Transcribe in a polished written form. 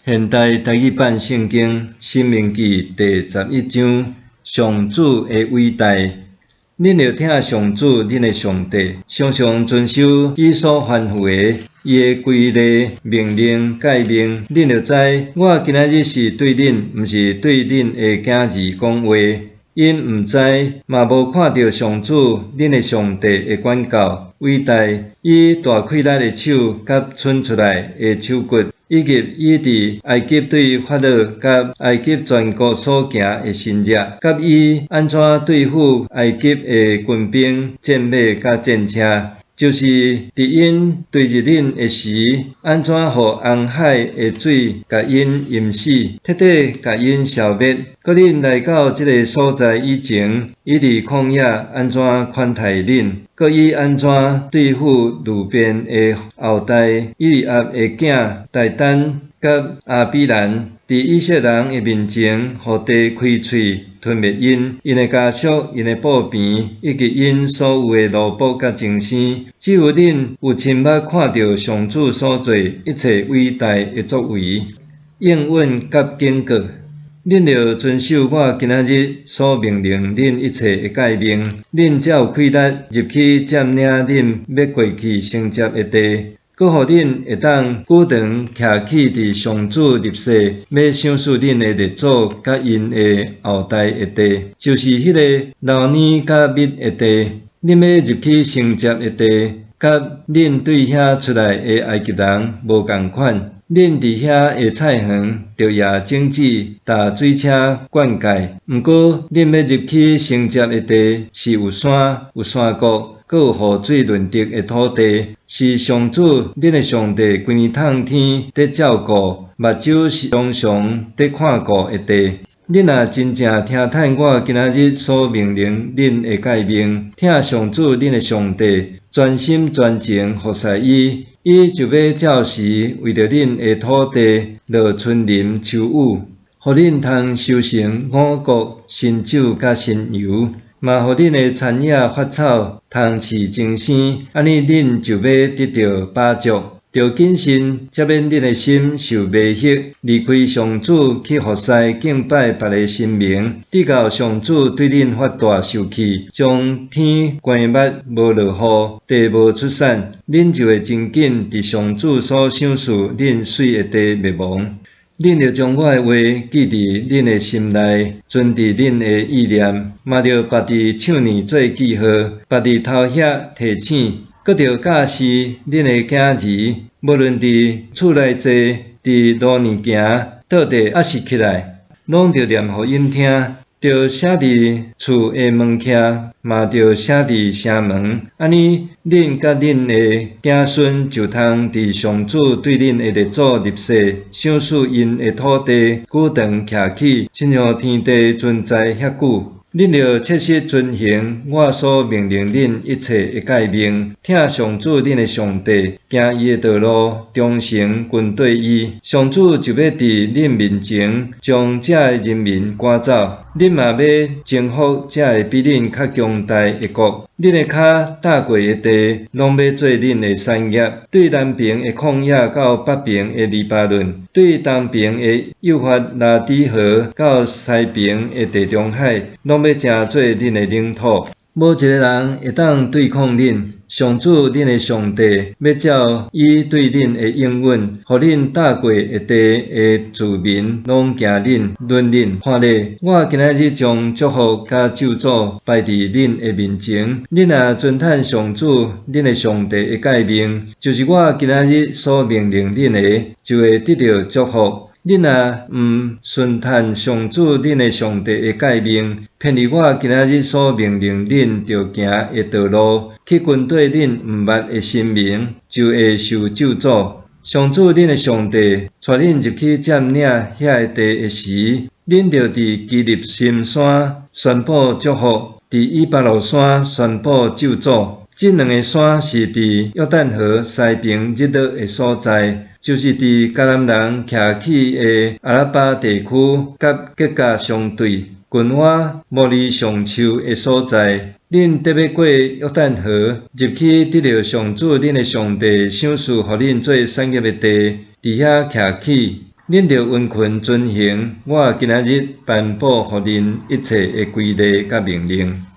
現代台語版聖經《申命記》第11章，上主的偉大。恁著疼上主恁的上帝，常常遵守伊所吩咐的，伊的規例、命令、誡命。恁著知，我今仔日是對恁，毋是對恁的囝兒講話。𪜶毋知，嘛無看著上主恁的上帝的管教偉大，伊大氣力的手佮伸出來的手骨，以及伊佇埃及對法老佮埃及全國所行的神蹟，佮伊按怎對付埃及的軍兵、戰馬佮戰車，就是佇𪜶追入恁的時，按怎予紅海的水共𪜶淹死，徹底共𪜶消滅。閣恁來到這个所在以前，伊佇曠野按怎款待恁，閣伊按怎對付流便的後代、以利押的囝大坦佮亞比蘭，佇以色列人的面前，予地開喙吞滅𪜶、𪜶的家屬、𪜶的布棚，以及𪜶所有的奴僕佮眾生。只有恁有親目看著上主所做一切偉大的作為。應允佮警告，恁著遵守我今仔日所命令恁一切的誡命，恁才有氣力入去佔領恁欲過去承接的地，閣予恁會當久長徛起佇上主立誓欲賞賜恁的列祖佮𪜶的後代的地，就是彼个流奶佮蜜的地。恁欲入去承接的地，佮恁對遐出來的埃及人無仝款。恁佇遐的菜園，著掖種子、踏水車灌溉。毋過，恁欲入去承接的地是有山、有山谷，閣有雨水潤澤的土地，是上主恁的上帝規暝透天佇照顧，目睭常常佇看顧的地。恁若真正聽趁我今仔日所命令恁的誡命，疼上主恁的上帝，全心全情服侍伊，伊就欲照時為著恁的土地落春霖秋雨，予恁通收成五穀、新酒佮新油，嘛予恁的田野發草，通飼精生，按呢恁就欲得著飽足。著謹慎，才免恁的心受迷惑，離開上主去服侍敬拜別个神明，直到上主對恁發大受氣，將天關密無落雨，地無出產，恁就會真緊佇上主所賞賜恁媠的地滅亡。恁著將我的話記佇恁的心內，存佇恁的意念，嘛著縛佇手躡做記號，縛佇頭額提醒。閣著教示恁的囝兒，無論佇厝內坐，佇路爾行，倒地抑是起來，攏著念予𪜶聽，著寫佇厝的門徛，嘛著寫佇城門。按呢，恁佮恁的子孫就通佇上主對恁的列祖立誓賞賜𪜶的土地，久長徛起，親像天地存在遐久。恁著切實遵行我所命令恁一切的誡命，疼上主恁的上帝，行伊的道路，忠誠跟綴伊。上主就欲佇恁面前將這个人民趕走，恁嘛欲征服這个比恁較強大的國。恁的跤踏過的地，攏欲做恁的產業。對南爿的曠野到北爿的黎巴嫩，對東爿的幼發拉底河到西爿的地中海，攏欲成做恁的領土。無一个人會當對抗恁。上主恁的上帝欲照伊對恁的應允，予恁踏過的地的住民攏驚恁、忍恁。看咧，我今仔日將祝福佮咒詛擺佇恁的面前。恁若遵趁上主恁的上帝的誡命，就是我今仔日所命令恁的，就會得著祝福。恁若毋順趁上主恁的上帝的誡命，偏離我今仔日所命令恁著行的道路，去跟綴恁毋捌的神明，就會受咒詛。上主恁的上帝帶恁入去佔領遐个地的時，恁著佇基立心山宣布祝福，佇以巴路山宣布咒詛。這兩个山是佇約旦河西爿日落的所在，就是佇迦南人徛起的阿拉巴地區，佮吉甲相對，近倚摩利橡樹的所在。恁得欲過約旦河，入去得著上主恁的上帝賞賜予恁做產業的地，佇遐徛起。恁著殷勤遵行我今仔日頒布予恁一切的規例佮命令。